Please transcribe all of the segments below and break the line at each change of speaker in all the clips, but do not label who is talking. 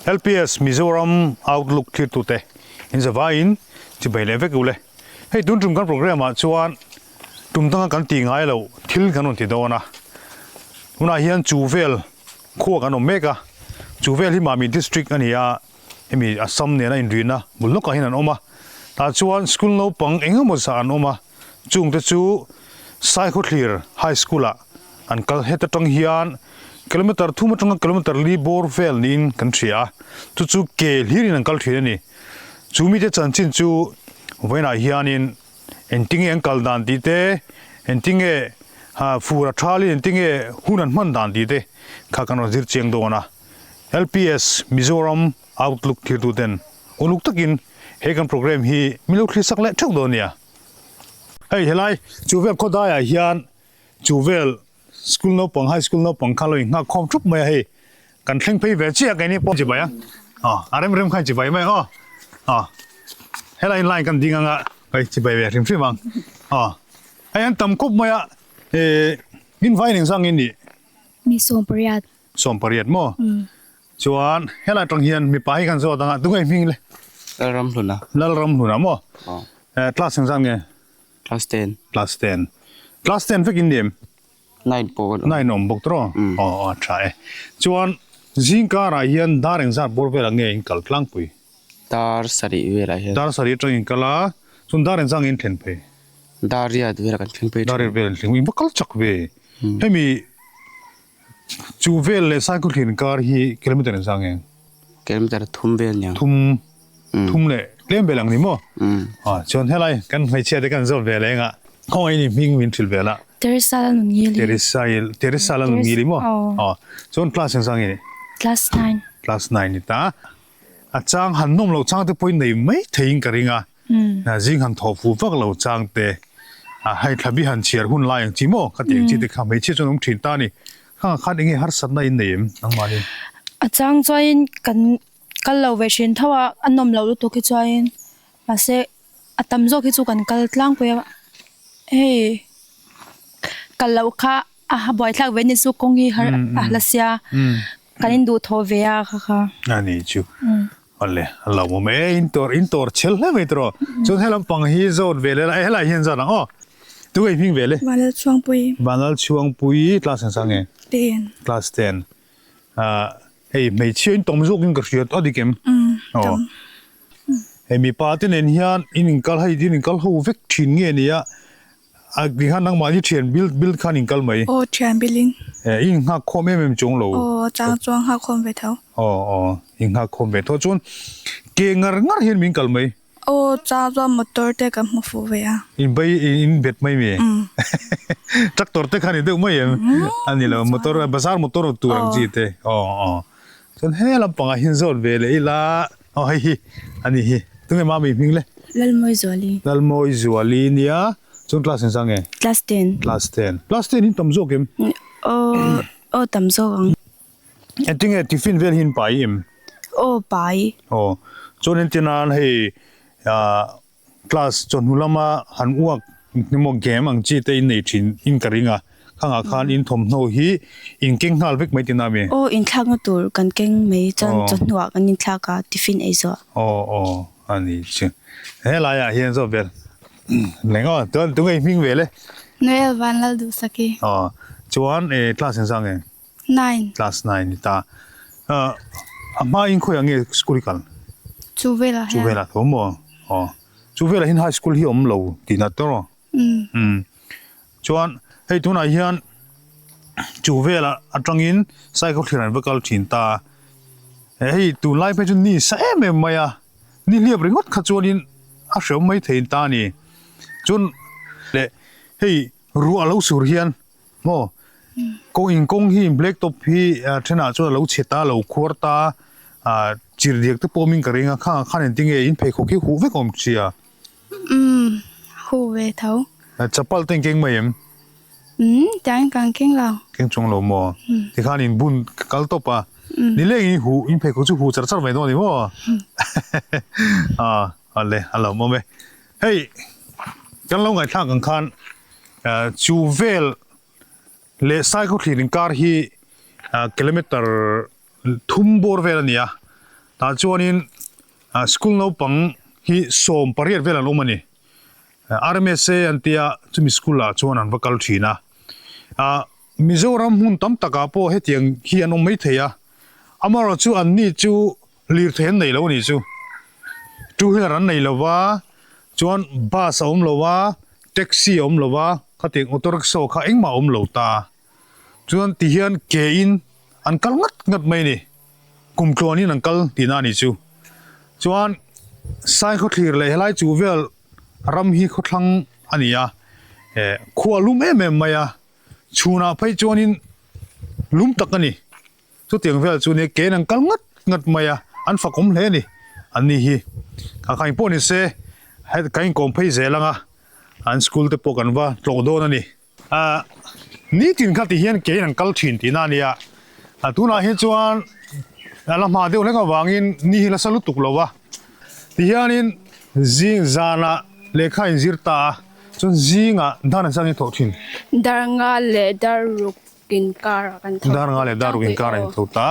LPS Mizoram Outlook thirtute in zavaiin chibai leh vek ule. Hei tun tum kan program ah chuan tum danga kan tih ngai loh thil kan rawn ti dawn a. Tunah hian Chuvel khua kan awm mek a, Chuvel hi Mami District a ni a, hemi Assam nena inrihna bul lawkah hian an awm a. Tah chuan school naupang eng emaw zah an awm a, chungte chu Saikhawthlir High School ah an kal het atang hian kilometer thum atanga kilometer li bawr vel niin kan hria a, chu chu ke hlirin an kal thin a ni. Chu mite chanchin chu vawiinah hianin engtinge an kal dan tih te, engtinge fur a thalin engtinge hun an hman dan tih te kha kan rawn zir chiang dawn a. LPS Mizoram Outlook thirtuten uluk takin he kan program hi min lo thlir sak leh theuh dawn nia. Hei helai Chuvel khawdaiah hian Chuvel School naupang High School naupang kha lo inghak khawm thup mai a hei kan thleng phei ve chiah keini pawh chibai a aw a rem rem khan chibai mai aw aw helai line kan ding anga hei chibai ve hrim hrim ang aw hei an tam khawp mai a eh in vai eng zang in nih
Mi 18.
18 maw chuan helai tang hian mipa hi kan zawt anga tunge hming le
Lalramhluna
Lalramhluna maw class eng zat nge
Class 10.
Class 10. Class 10 vek in ni em?
9 pawh kan awm.
9 awm bawk tawh. Aw aw tha e. Chuan zingkarah hian dar engzat bawr velah nge in kal tlangpui?
Dar sarih velah hian.
Dar sarih atang in kal a, chuan dar engzat nge in thlen phei?
Dar riat velah kan thleng phei thin.
Dar riat velah in thleng, in va kal chak ve. Hemi Chu vel leh Saikhawthlir kar hi kilometer engzat nge?
Kilometer thum vel niang.
Thum, thum leh tlem vel ang ni maw? Ah, chuan helai kan hmeichhia te kan zawt ve leh engah khawngaih in i hming min hrilh vel a.
Teresa Lalnunngili.
Teresa Teresa Lalnunngili maw? Aw. Chuan class engzat nge ni?
Class 9.
Class 9 ni ta. A chang han nawm loh chang te pawhin nei mai theiin ka ring a, zing han thawh fuh vak lo chang te, hei thlabi han chhiar hun lai ang chi maw ka tih ang chi te kha hmeichhia chuan awm thin ta a ni. Khangah khan enge harsatna in nei em nangmahni?
A chang chuanin kan kal lo ve thin tho a, a nawm loh lutuk hi chuanin mahse a tam zawk hi chu kan kal tlangpui a, hei kal loh kha a buaithlak ve ni chu kawng hi har a la sia. Kan in duh thaw ve a kha kha.
A ni chu. Awle, a lo awm e, in tor in tor chhel hle mai tawh. Chuan he lampang hi zawt ve leh la, helai hian zawt ang aw. Tu nge hming ve le?
Vanlal Chhuangpui.
Vanlal Chhuangpui, class engzah nge?
10.
Class 10. Ah, hei hmeichhia in tawm zawk in ka hria a dik em?
Tam.
Hei mipa te nen hian in inkal hei in inkal ho vek thin nge nia A ti khan nangmah hi thian bil bil khan in kal mai.
Aw thian bilin.
Eh i inghak khawm em em chuang lo.
Aw chang chuang nghak khawm ve tho.
Aw aw inghak khawm ve tho chuan ke ngar ngar hian min kal mai.
Aw chang chuan motor te kan hmu fuh ve a.
In bai in bet mai mi. Tractor te khan i deuh mai em. A ni lo motor bazar motor tur ang chi te. Aw aw chuan he lampangah hian zawt ve leh ila aw hei hi a ni hi tunge mami hming le.
Lalmawizuali.
Lalmawizuali nia. Chuan class engzah nge?
Class 10.
Class 10. Class 10 hi tam zawk em?
Aw, aw tam zawk ang.
Engtinge tiffin vel hi in pai em?
Aw pai.
Aw, chuan entir nan hei ah class chawhnu lama han uak emaw game ang chi te in nei thin in ka ring a, khangah khan in thawmhnaw hi in keng nghal vek mai tina mi?
Aw, inthlakna tur kan keng mai chuan chawhnuah kan inthlak a tiffin ei zawh.
Aw aw, a ni chu. Helaiah hian zawk vel Leng aw, chuan tunge i hming ve le?
Noel Vanlal Duhsaki.
Aw, chuan e class engzah nge?
9.
Class 9 ni ta. A hma in khawiah nge school i kal?
Chuvelah
hian. Chuvelah tho maw? Aw, Chuvelah hian high school hi awm lo tihna tawh rawh. Umm. Chuan hei tunah hian Chuvelah atangin cycle thlir an va kal thin ta. Hei tunlai phei chu ni sa em em mai a. Ni hliap ringawt kha chuanin a hrehawm mai thei ta a ni. Chuan leh hei ruah a lo sur hian maw kawng in kawng hi black top hi thenah chuan a lo chhe ta a lo khuar ta a chirhdiak te pawh awmin ka ring a khangah khan engtinge in pheikhawk hi huh vek a awm sia.
Umm huh ve tho.
Chapal te in keng mai em?
Umm tiang kan keng lo.
Keng chuang lo maw? Tikhan in bun kal tawp a. Nileng in huh in pheikhawk chu huh char char mai dawn a ni maw? A ale a lo awm e. Hei kan lo ngaihthlak ang khan chu vel leh Saikhawthlir inkar hi kilometer thum bawr vel a ni a. Tah chuanin school naupang hi 18 vel an awm a ni. RMSA an tia chumi school ah chuan an va kal thin a. Mizoram hmun tam takah pawh hetiang hi an awm mai thei a, amaherawh chu anni chu lirthei an nei lo a nih chu. Two wheeler an nei lo va, chuan bus a awm lo va, taxi a awm lo va, khatiang auto rickshaw kha engmah a awm lo ta. Chuan tihian ke in an kal ngat ngat mai a ni. Kum tluanin an kal tihna a nih chu. Chuan Saikhawthlir leh helai chu vel ram hi khawthlang a ni a, eh khua lum em em mai a, chhunah phei chuanin lum tak a ni. Chutiang vel chu nia kein an kal ngat ngat mai a, an fakawm hle a ni. An ni hi kha kha engpawh ni se, ka inkawm phei zel ang a, an school te pawh kan va tlawh dawn a ni. Ahh nitin kha ti hian kein an kal thin tihna a nia, tunah hi chuan a la hma deuh hlek avangin ni hi nasa lutuk lo va, tihianin zing zanah lehkha a inzir ta a, chuan zingah dan an sang in thawh thin.
Dar nga leh dar ruk inkar ah kan tho.
Dar nga leh dar ruk inkar ah in tho ta,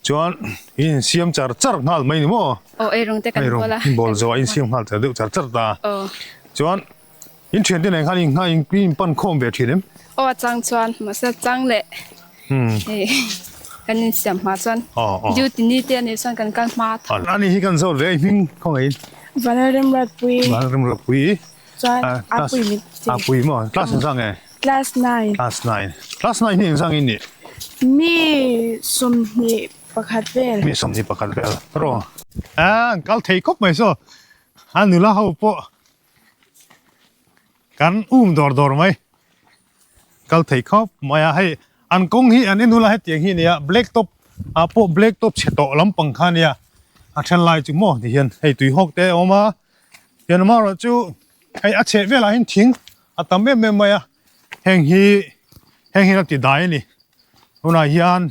chuan in insiam char char nghal mai ni maw?
Aw eirawng te kan bawl a.
Eirawng bawl zawh ah insiam nghal char deuh char char ta, chuan. In thian te nen khan in nghah in in pan khawm ve thin em?
Aw a chang chuan mahse a chang leh kan in siam hma chuan duty ni te anih chuan kan kal hma tho.
Ani hi kan zawt ve a i hming khawngaih in?
Vanlalremratpui.
Vanlalremratpui.
Chuan Apui min ti.
Apui maw? Class engzah nge?
Class 9.
Class 9. Class 9 hi engzah nge in nih?
Mi 21 vel.
Mi 21 vel. Rawh. An kal thei khawp mai saw. A nula ho pawh Kan um dawr dawr mai kal thei khawp mai a hei an kawng hi an en ula hetiang hi a nia black top ah pawh black top chhe tawh lampang kha a nia a then lai chu maw ti hian hei tui hawk te a awm a hian amaherawh chu hei a chheh velah hian thing a tam em em mai a heng hi heng hian a ti dai a ni tunah hian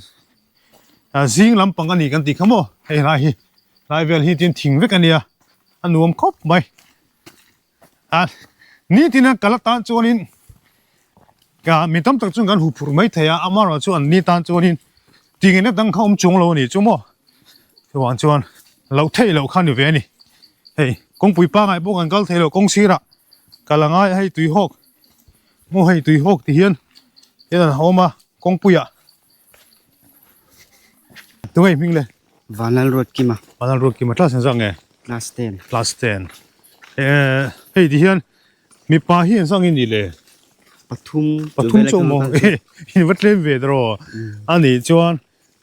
zing lampang a ni kan tih kha maw hei lai hi lai vel hi tin thing vek a nia a nuam khawp mai. A nitin a kal atan chuanin ka mi tam tak chuan kan huphurh mai thei a amaherawh chu an ni tan chuanin tingena dang kha awm chung lo a ni chu maw chuvang chuan loh theih loh kha a ni ve a ni hei kawngpui pangai pawh kan kal thei lo kawng sirah kal a ngai a hei tui hawk maw hei tui hawk ti hian hian an awm a kawngpuiah tunge i hming le.
Vanlal Ruatkima.
Vanlal Ruatkima class engzah nge?
Class 10.
Class 10. Eh hei ti hian mipa hi engzah nge nih le?
Pathum.
Pathum chu maw? In va tlem ve tawh. Ani chuan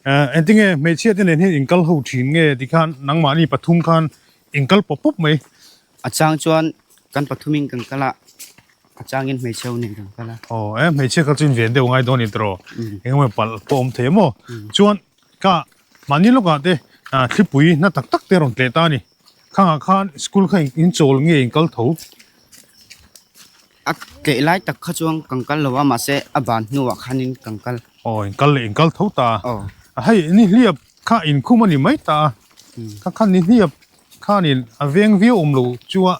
eh engtinge hmeichhia te nen hian in kal ho thin nge tikhan nangmahni pathum khan in kal pawp pawp mai.
A chang chuan kan pathumin kan kal a, a changin hmeichhe ho nen kan kal a.
Aw eh hmeichhia kal chu in ven deuh ngai dawn a ni tawh. Engemaw palh pawh awm thei a maw? Chuan Ka mahni lawkah te thlipui na tak tak te a rawn tleh ta a ni. Khangah khan school kha in chawl nge in kal tho?
A tleh lai tak kha chuan kan kal lo a mahse a ban hnuah khanin kan kal.
Aw in kal leh in kal tho ta.
Aw.
Hei ni hliap kha in khum a ni mai ta a. Kha khan ni hliap khanin a veng viau awm lo chu a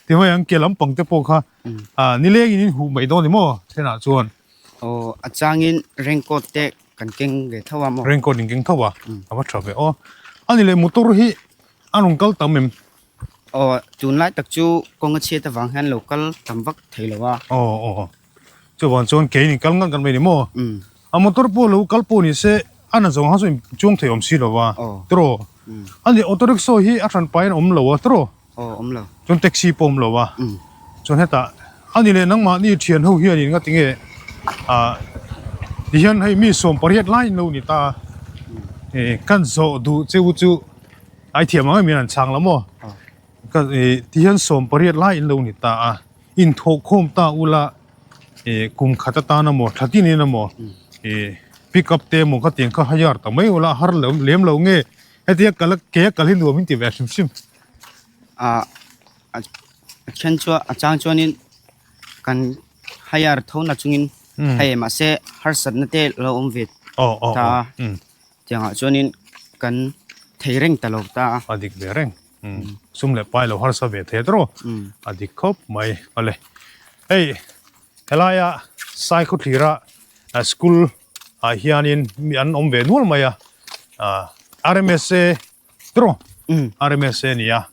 ti mai ang ke lampang te pawh kha nilengin in huh mai dawn ni maw thenah chuan.
Aw a changin raincoat te Kan keng ve tho a maw?
Raincoat in keng tho a, a va tha ve aw. A ni leh motor hi a rawn kal tam em?
Aw, tunlai tak chu kawng a chhiat avang hian lo kal tam vak thei lo a.
Aw aw, chuvang chuan kein in kal ngat ngat mai ni maw? A motor pawh lo kal pawh ni se a na zawng ha chu in chuang thei awm si lo a, tiraw? A ni auto rickshaw hi a hran pahin a awm lo a, tiraw?
Aw, awm lo.
Chuan taxi pawh awm lo a, chuan hetah a ni leh nangmahni thian ho hianin nga tinge ah tihian hei mi 18 lai in lo ni ta a, eh kan zawh duh che u chu ai thiam ang em in an chhang la maw ka eh tihian 18 lai in lo ni ta a, inthawhkhawm ta ula eh kum khat atan emaw thla tin in emaw eh pick up te emaw khatiang kha hire ta mai ula har lem lo nge hetia kal a ke a kal hi nuam in ti ve hrim hrim.
Ah a then chuan a chang chuanin kan hire tho na chungin hei mahse harsatna te lo awm ve ta a tiangah chuanin kan thei reng ta lo ta a.
A dik ve reng sum leh pai lo harsa ve thei tawh a dik khawp mai awle hei helaia Saikhawthlira school ah hianin mi an awm ve nual mai a ah R_M_S_A. Tiraw? RMSA a ni a.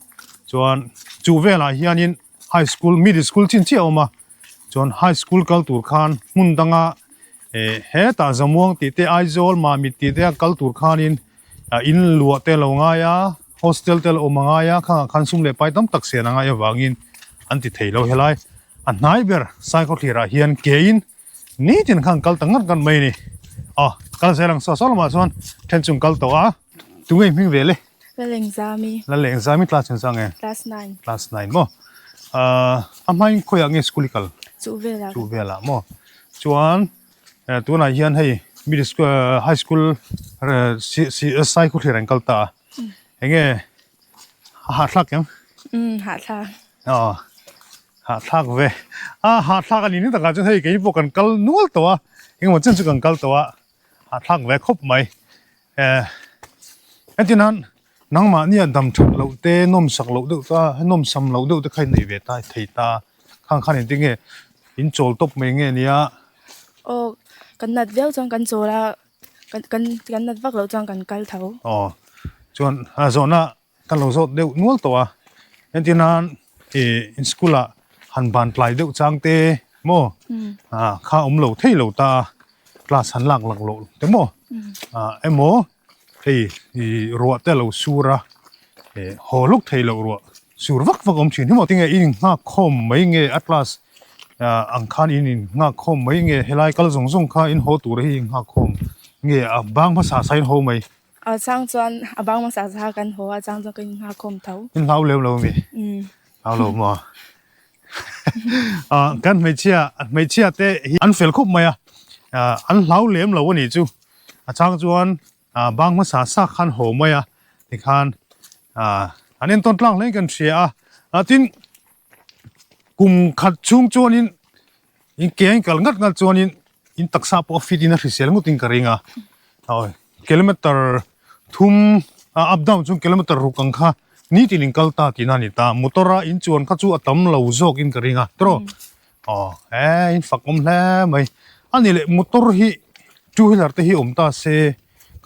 Chuan chu velah hianin high school, middle school chin chiah a awm a. Chuan high school kal tur khan hmun danga eh hetah Zamuang tih te Aizawl Mamit tih te a kal tur khanin in luah te lo ngai a, hostel te lo awm a ngai a, khangah khan sum leh pai tam tak sian a ngai avangin an ti thei lo helai. A hnai ber Saikhawthlirah hian kein Nitin khan kal ta ngat ngat mai a ni. Aw, kal zel ang saw saw lamah chuan then chung kal tawh a. Tunge i hming ve le?
Lalengzami.
Lalengzami class engzah nge?
Class nine.
Class nine maw? Ahh, a hmain khawiah nge school i kal?
Chuh velah.
Chuh velah maw? Chuan tunah hian hei middle school, high school sai khawthlir an kal ta a. Enge a hahthlak em?
Umm, hahthlak.
Aw. Hahthlak ve. A hahthlak a ni ni takah chuan hei kei pawh kan kal nual tawh a, engemaw chen chu kan kal tawh a, hahthlak ve khawp mai. Eh hetinan nangmahnia dam that loh te, nawmsak loh deuh ta, nawmsam loh deuh te kha in nei ve ta thei ta, khang khan engtin nge in chawl tawp mai nge nia?
Aw, kan nat viau chuan kan chawl a, kan kan kan nat vak loh chuan kan kal tho.
Aw, chuan a zawhna Ka lo zawt deuh nual tawh a, entir nan ih in school ah han ban tlai deuh chang te maw ah kha awm lo thei lo ta a, class han lak lak loh te maw ah emaw hei ih ruah te a lo sur a eh haw lawk thei loh ruah sur vak vak a awm thin hi maw tinge i inghak khawm mai nge a class ah ang khan in inghak khawm mai nge helai kal zawng zawng kha in haw tur hi inghak khawm nge a bang hmasa sa in haw mai.
A chang chuan a bang hmasa zah kan haw a, a chang chuan ka inghak khawm tho.
In hlau lem lo mi?
Umm.
Hlau lo maw? Ah kan hmeichhia hmeichhia te hi an fel khawp mai a, ah an hlau lem lo a nih chu. A chang chuan ah bang hmasa sa khan haw mai a tikhan ah an entawn tlang hle in kan hria a. Ah tin kum khat chhung chuanin in ke a inkal ngat ngat chuanin in taksa pawh a fit in a hrisel ngawtin ka ring a. Awi. Kilometer thum a up down chuan kilometer ruk ang kha nitin in kal ta tihna a ni ta motor a in chuan kha chu a tam lo zawk in ka ring a tawh aw he in fak awm hle mai a ni leh motor hi two wheeler te hi awm ta se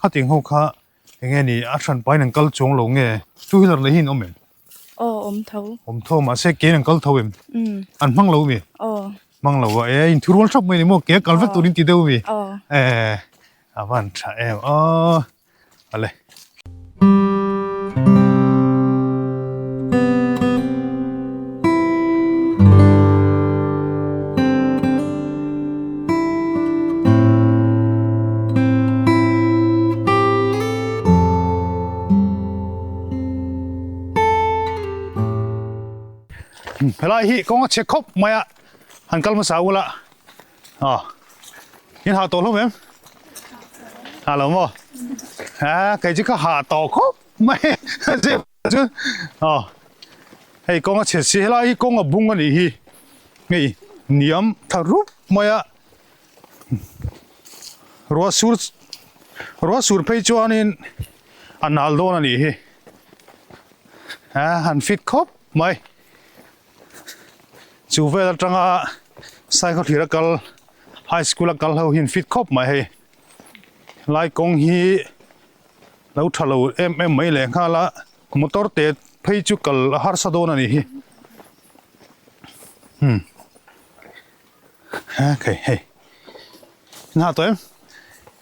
khating ho kha eng nge ni a hran pahin an kal chuang lo nge two wheeler nei hi an awm em?
Aw awm tho.
Awm tho mahse kein an kal tho em? An hmang lo mi?
Aw.
Hmang lo a e in thurual thap mai ni maw ke kal vek turin ti deuh mi?
Aw.
E A van tha em aw ale. Helai hi kawng a chhe khawp mai a han kal hmasa ula Aw in hah tawh hlawm em? Hah lo maw? Ha kei chu ka hah tawh khawp mai chu aw hei kawng a chhe si helai hi kawng a bung a nih hi hei niam tha rup mai a ruah sur ruah sur phei chuanin a nal dawn a nih hi ha han fit khawp mai. Chu vel atanga cycle thlir a kal high school a kal ho hi an fit khawp mai hei lai kawng hi lo tha lo em em mai leh nghal a motor te phei chu kal a harsa dawn a nih hi hmm okay hei na tawh em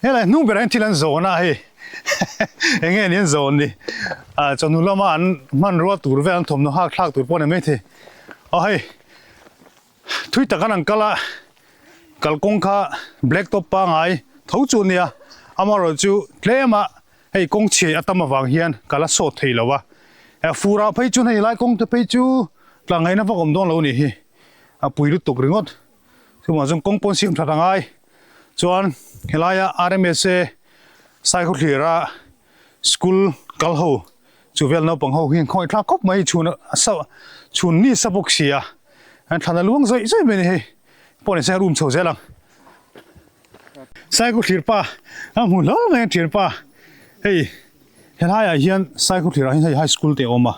helai hnung berah hian thil an zawn a hei eng nge ni an zawn ni ah chawhnu lama an hmanrua tur vel an thawmhnaw hak thlak tur pawh a ni maithei aw hei thui tak an ang kal a kalkawng kha black top pangai tho chu a nia amaherawhchu tlem a hei kawng chhiai a tam avang hian ka la sawt thei lo a fur ah phei chuan hei lai kawng te phei chu tlangaihna vak awm dawn lo a nih hi a pui lutuk ringawt. Chuvang chuan kawng pawn siam that a ngai. Chuan helaia RMSA Saikhawthlira school kal ho chu vel naupang ho hian khawngaih thlak khawp mai chhun a sa chhun ni sa bawk si a. An thlan a luang zawih zawih mai a ni hei. Pawh ni se a room chho zel ang. Saikhawthlir pa a hmu hlauh mai a thian pa. Hei helaiah hian Saikhawthlirah hian hei high school te a awm a.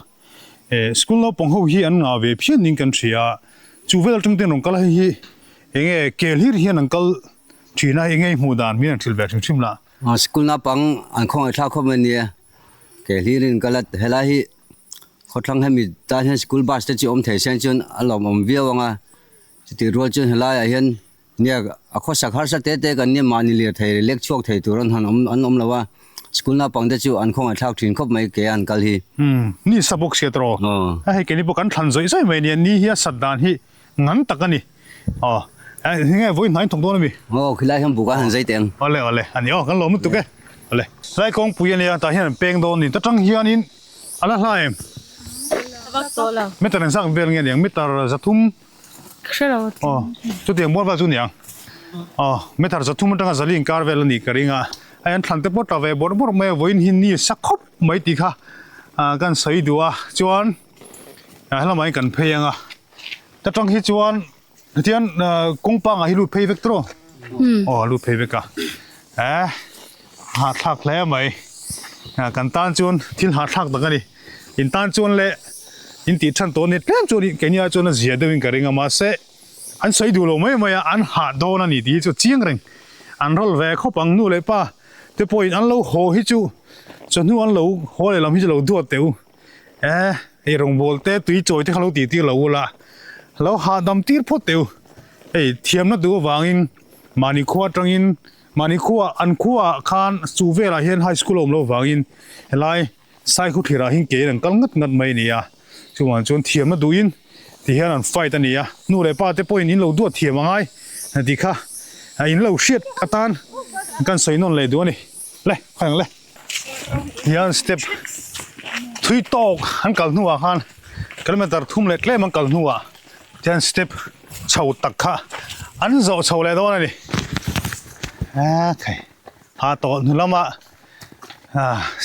Eh school naupang ho hi an ngah ve phian ning kan hria a, chu vel atang ten rawn kal a hei hi enge kel hir hian an kal thin a enge i hmuh dan min an hrilh ve hrim hrim lah.
School naupang an khawngaih thlak khawp mai nia. Ke hlirin kal a helai hi khawthlang hemi tan hian school bus te chu awm thei se chuan a lawmawm viau ang a chutih rual chuan helai ah hian nia a khawsak harsa te te kan nia mahni lirthei lek chhuak thei tur an han awm an awm lo a school naupang te chu an khawngaih thlak thin khawp mai ke an kal hi.
Umm ni sa bawk sia tawh a hei keini pawh kan thlan zawih zawih mai nia ni hi a sat dan hi ngan tak a ni. Aw, enge vawi hnai thawk dawn a mi?
Aw, khilai hian buk a han zai teh ang.
Awle, awle, a ni aw, kan lawm lutuk e. Awle, tlai kawngpui a nia, tah hian an peng dawn ni. Ta tang hianin a la hla em?
Vak tawh lo.
Meter engzak vel nge niang? Meter 300?
Ka hre lo.
Aw, chutiang mual vel chu niang. Aw, meter 300 atanga 400 inkar vel a nih ka ring a. Hei an thlan te pawh tla ve bawrh bawrh mai a, vawiin hi ni sa khawp mai tih kha kan sawi duh a. Chuan, helamah hian kan phei ang a. Ta tang hi chuan hetian kawng pangah hi lut phei vek tawh aw lut phei vek a eh hahthlak hle mai kan tan chuan thil hahthlak tak a ni in tan chuan leh in tih than tawh a ni tlem chuan keini ah chuan a zia deuhin ka ring a mahse an sawi duh lo mai mai a an hah dawn a ni tih hi chu chiang reng an rawl ve khawp ang nu leh pa te pawhin an lo haw hi chu chawhnu an lo haw leh lam hi chu lo duat teh u. Eh, hei rawngbâwl te tui chawi te kha lo tih tir lo ula, lo hahdam tir phawt teh u. Hei thiamna duh avangin mahni khua atangin mahni khua an khuaah khan chu velah hian high school a awm loh avangin helai Saikhuthlir ah hian kein an kal ngat ngat mai a ni a, chuvang chuan thiamna duhin ti hian an fight a ni a, nu leh pa te pawhin in lo duat thiam a ngai tih kha in lo hriat atan kan sawi nawn leh duh a ni. Le, khawi ang le. Hian step thui tawk an kal hnuah khan kilometer thum leh tlem an kal hnuah tihian step chho tak kha an zawh chho leh dawn a ni a tawh hnu lamah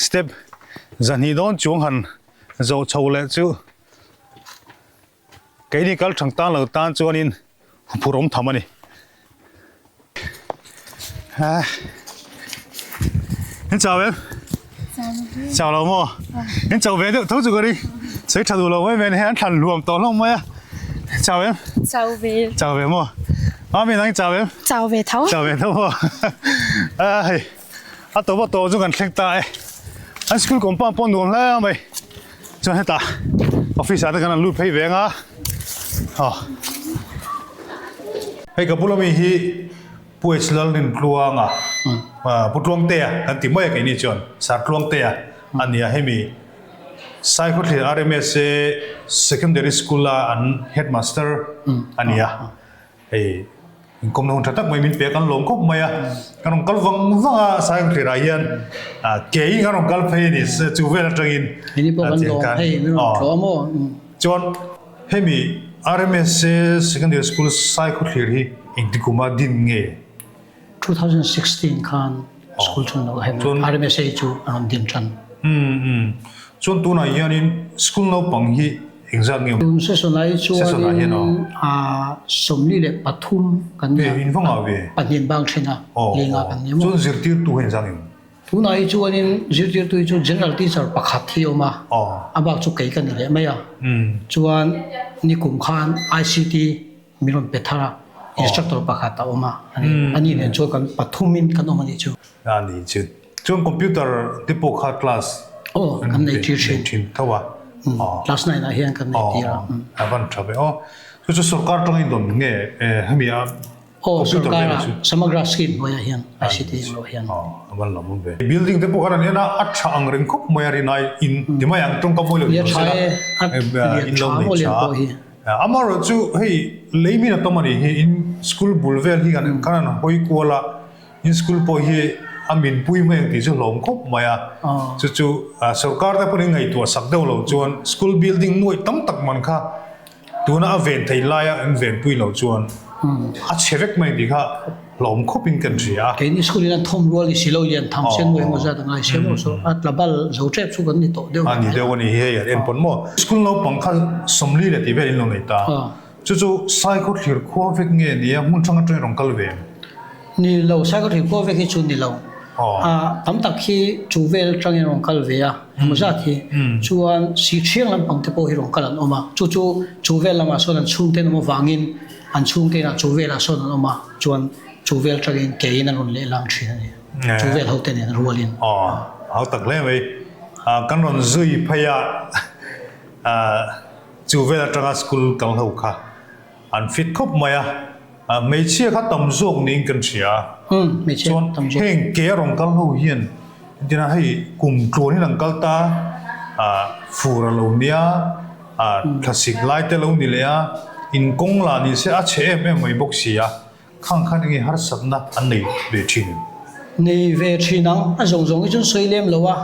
step zahnih dawn chuang han zawh chho leh chu keini kal thang tan lo tan chuanin phur awm tham a ni. In chau em? Chau lo maw? In chau ve deuh tho chu ka ring. Sawi tha duh lo mai mai hei an thlan hluam tawh hlawm mai a. Chau em?
Chau ve.
Chau ve maw? Mami nang chau em?
Chau ve tho.
Chau ve tho maw? A hei a tawp a tawh chu kan thleng ta e. An school compound pawh nuam hle mai. Chuan hetah office ah te kan han lut phei ve ang a aw hei ka bula mi hi Pu H Lalrintluanga Pu Tluangtea kan ti mai a keini chuan Sir Tluangtea a ni a hemi Saikhawthlir RMSA Secondary School a an headmaster a ni a. Hei inkawmna hun tha tak mai min pe a, kan lawm khawp mai a, kan rawn kal vang vang a Saingthlir ah hian kei kan rawn kal phei a ni chu vel atangin
Hei pawh kan lawm hei min rawn tlawh a maw?
Chuan hemi RMSA Secondary School Saikhawthlir hi engti kuma din nge?
2016 khan school chhun lo hemi RMSA chu a rawn din tan.
Chuan tunah hianin school naupang hi Engzat nge?
Tun session ah hi chuanin 43 kan nia.
In va ngah ve?
Pahnih bang then a, linga kan nia maw?
Chuan zirtirtu hi engzat nge?
Tunah hi chuanin zirtirtu hi chu general teacher pakhat hi a awm a, a bak chu kei ka ni leh mai a. Chuan nikum khan ICT min rawn pe thar a, instructor pakhat a awm a, ani nen chuan kan pathumin kan awm a nih chu.
A ni chu. Chuan computer te pawh kha class
Aw kan nei tir thin.
Thin tho a.
Class 9 ah hian kan nei tir a.
A van tha ve aw. Chu chu sorkar tangin dawn nge hemi a
Aw sorkar a Samagra scheme hnuaiah hian ICT englo hian.
Aw a van lam awm ve. Building te pawh khan an en a a tha ang reng khawp mai a rinai in ti mai ang tawngka mawi lo
ni tha e a lian tha maw lian pawh hi.
Amaherawhchu chu hei lei min a tam a nih hi in school bul vel hi kan an hawi kual a. In school pawh hi a min pui mai ang tih chu hlawm khawp mai a, chu chu sorkar te pawhin ngaihtuah sak deuh lo chuan school building nuaih tam tak man kha tuna a ven thei laia an ven pui lo chuan a chhe vek mai tih kha hlawm khawpin kan hria a.
Keini school in an thawm rual ni si lo lian tham sen nuaih emaw zat a ngai sia maw saw a tla bal zo tep chu kan ni tawh deuh.
A ni deuh a ni hi hei an enpawn maw. School naupang kha 40 leh tih vel in lo nei ta. Chu chu Saikhawthlir khua vek nge nia hmun hrang atangin rawn kal ve em?
Ni lo, Saikhawthlir khua vek hi chu ni lo. A tam tak hi chu vel atangin rawn kal ve a, engmaw zat hi. Chuan Sihchhiang lampang te pawh hi rawn kal an awm a. Chu chu chu vel lamah sawn an chhungte an awm avangin an chhungte inah chu velah sawn an awm a, chuan chu vel atangin keiin an rawn lehlang thin a ni. Chu vel hote nen rualin.
Aw, hau tak hle mai. Kan rawn zui phei a, chu vel atanga school kal ho kha an fit khawp mai a, hmeichhia kha tam zawk niin kan hria a. Chuan heng ke a rawn kal ho hian entirna hei kum tluanin an kal ta, fur a lo nia, thlasik lai te lo ni leh a, in kawng lah ni se a chhe em em mai bawk si a. Khang khan enge harsatna an nei ve thin em?
Nei ve thin ang, a zawng zawng hi chuan sawi lem lo a,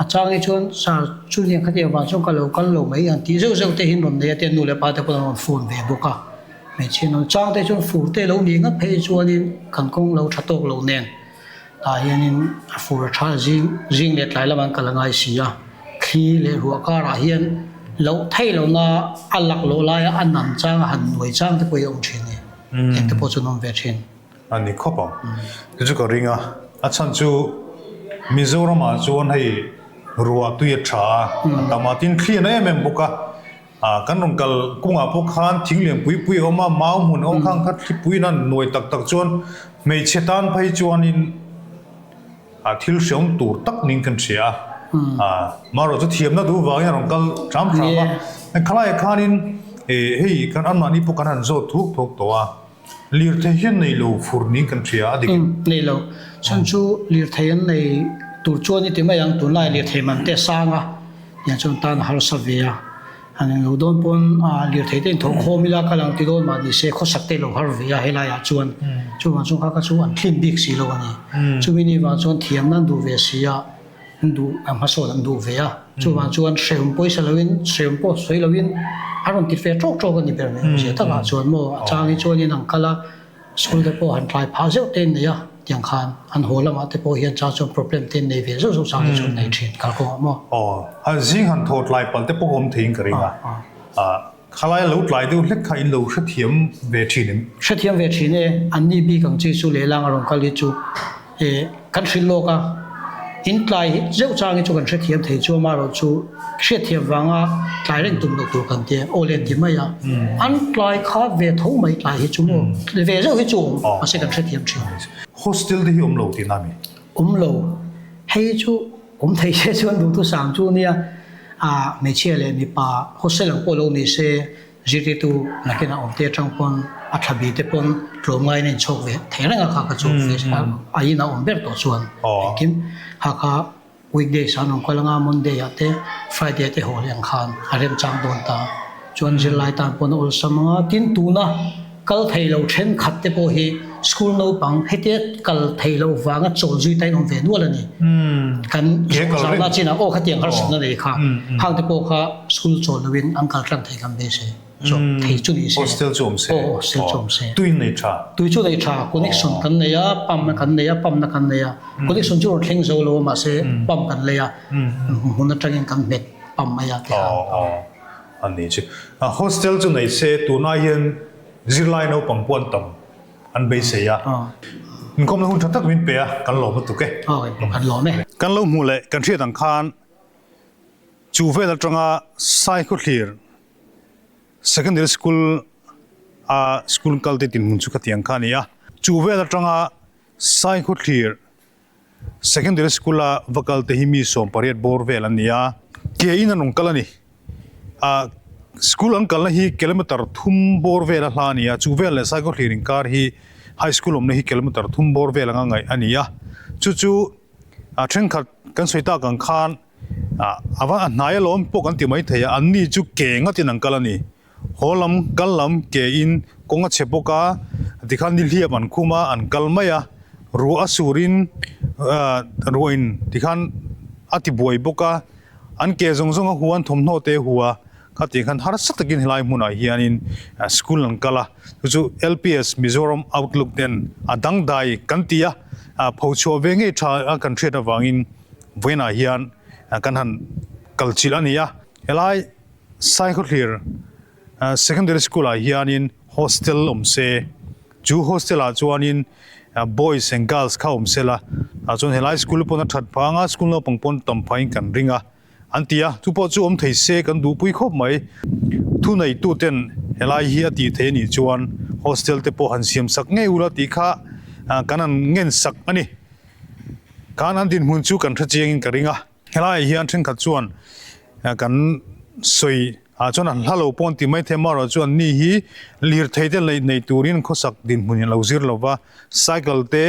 a chang hi chuan sir chu hniang khatiang vang chuan ka lo kal lo mai ang tih zeuh zeuh te hian rawn nei a te nu leh pa te pawh an rawn phone ve bawk a, hmeichhia an chang te chuan fur te lo nih ngat phei chuanin kan kawng lo tha tawk lo nen tah hianin a fur a tha zing zing leh tlai lamah an kal a ngai si a, thli leh ruah karah hian loh theih lohna a lak loh laia a nam chang a han nuai chang te pawh hi a awm thin a ni. Eng te pawh chu an awm ve thin.
A ni khawp ang. Chu chu ka ring a. A chhan chu Mizoramah chuan hei ruah tui a tha a, a tam a, tin thli a na em em bawk a. Ah kan rawn kal kawngah pawh khan thing lian pui pui a awm a, mau hmun a awm khang kha thlipui nan nuai tak tak chuan hmeichhe tan phei chuanin a thil hreawm tur tak niin kan hria a. Ah marawh chu thiamna duh vangin a rawn kal ṭam ṭam a. Khalaiah khanin hei kan anmahni pawh kan han zawt thuk thuk tawh a, lirthei hian nei lo fur niin kan hria a dik em?
Nei lo. Chhan chu lirthei an nei tur chuan i ti mai ang, tunlai lirthei man te a sang a, tiang chuan tan a harsa ve a. An englo dawn pawn lirthei te inthawh khawm ila kal ang ti dawn mah ni se khawsak te lo har ve a helaiah chuan chuvang chuan kha kha chu an thlin bik si lo a ni. Chumi ni vang chuan thiamna an duh ve si a, an duh an hmasawn an duh ve a, chuvang chuan hrehawm pawisa loin hrehawm pawh sawi loin a rawn ti fe tawk tawk a ni ber mai awm zia takah chuan maw a chang hi chuanin an kal a. School te pawh han tlai phah zeuh te an nei a, tiang khan an haw lamah te pawh hian chang chuan problem te an nei ve zeuh zeuh chang te chu an nei thin kalkawngah maw?
Aw, a zing han thaw tlai palh te pawh awm theiin ka ring a, khalai lo tlai deuh hlek kha in lo hrethiam ve thin em?
Hrethiam ve thin e, an ni bik ang chi chu lehlang a rawn kal hi chu e kan hrilh lawk a, in tlai zeuh chang hi chu kan hrethiam thei chu amaherawh chu hriatthiam vanga tlai reng tum loh tur kan tia aw len ti mai a, an tlai kha ve tho mai tlai hi chu maw ve zeuh hi chu awm mahse kan hrethiam thin.
Hostel te hi awm lo tihna mi?
Awm lo, hei chu awm thei se chuan duhtu sang chu nia, hmeichhia leh mipa hostel ang pawh lo ni se Zirtirtu nakinah awmte atang pawn a tha bi te pawn tlawmngaiin a inchhawk ve thei reng a kha kha chu a in a awm ber tawh chuan engkim kha kha weekdays ah an rawn kal anga Monday ah te Friday ah te haw leh ang khan a remchang dawn ta chuan zirlai tan pawn a awlsam anga tin tuna kal thei lo thenkhat te pawh hi school naupang hetia kal thei lo vanga chawl zui ta in awm ve nual a ni. Kan zawhna chinah aw khatiang harsatna nei kha hang te pawh kha school chawl loin an kal tlang thei kan beisei chu thei chu ni se.
Hostel chu awm se.
Aw hostel chu awm se.
Tui nei tha.
Tui chu nei tha connection kan nei a pump na kan nei a pump na kan nei a connection chu rawn thleng zo lo a mahse pump kan lei a hmun atangin kan hmet pump mai a ti
khan. Aw aw a ni chu. Hostel chu nei se tunah hian zirlai naupang pawh an tam an beisei a. Inkawmna hun tha tak min pe a, kan lawm lutuk e.
Aw, kan lawm e.
Kan lo hmuh leh kan hriat ang khan chu vel atanga Saikhawthlir Secondary School a school kal te dinhmun chu khatiang kha a ni a. Chu vel atanga Saikhawthlir Secondary School a va kal te hi mi 18 bawr vel an ni a, ke in an rawn kal a ni. Ah school an kalna hi kilometer thum bawr vel a hla a ni a, chu vel leh Saikhawthlir inkar hi high school awmna hi kilometer thum bawr vel anga ngaih a ni a. Chu chu ah thenkhat kan sawi tak ang khan ah a va a hnai alawm pawh kan ti mai thei a, an ni chu ke ngatin an kal a ni. Haw lam, kal lam ke in kawng a chhe bawk a, tikhan nihliap an khum a, an kal mai a, ruah a sur in ruah in tikhan a ti buai bawk a, an ke zawng zawng a hu a, an thawmhnaw te a hu a, khatih khan harsa takin helai hmunah hianin school an kal a, chu chu LPS Mizoram Outlook ten a dangdai kan ti a, phochhuah ve ngei tha a kan hriat avangin vawiinah hian kan han kal chilh a ni a, helai. Saikhawthlir Secondary School ah hianin hostel awm se, chu hostel ah chuanin boys and girls kha awm se la, tah chuan helai school pawn a that phah anga school naupang pawn tam phah in kan ring a an ti a, chu pawh chu awm thei se kan duhpui khawp mai. Thuneitu ten helai hi a tih theih anih chuan hostel te pawh han siam sak ngei ula tih kha kan han ngen sak a ni. Khan an dinhmun chu kan hre chiang in ka ring a. Helaiah hian thenkhat chuan kan sawi ah chuan an hla lo pawh an ti mai thei amaherawh chuan ni hi lirthei te lei nei turin khawsak dinhmun in lo zir lo va, cycle te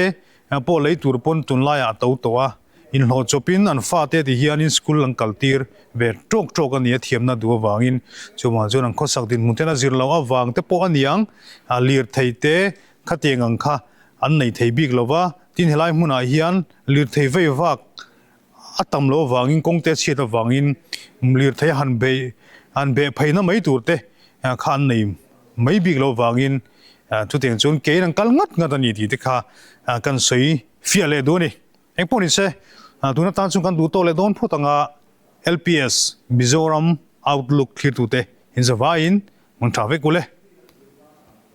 pawh lei tur pawn tunlaiah a to tawh a, inhlawh chawpin an fate ti hianin school an kal tir ve tawk tawk a ni a thiamna duh avangin chuvang chuan an khawsak dinhmun ten a zir loh avang te pawh a niang lirthei te khatiang ang kha an nei thei bik lo va, tin helai hmunah hian lirthei vei vak A tam loh avangin kawng te chhiat avangin lirthei a han beih han beh pheina mai tur te kha an nei mai bik loh avangin chutiang chuan kein an kal ngat ngat a ni tih te kha kan sawi fiah leh duh a ni. Engpawh ni se tun atan chuan kan duh tawk leh dawn phawt anga LPS Mizoram Outlook thlirtute in zavaiin hmun tha vek u le.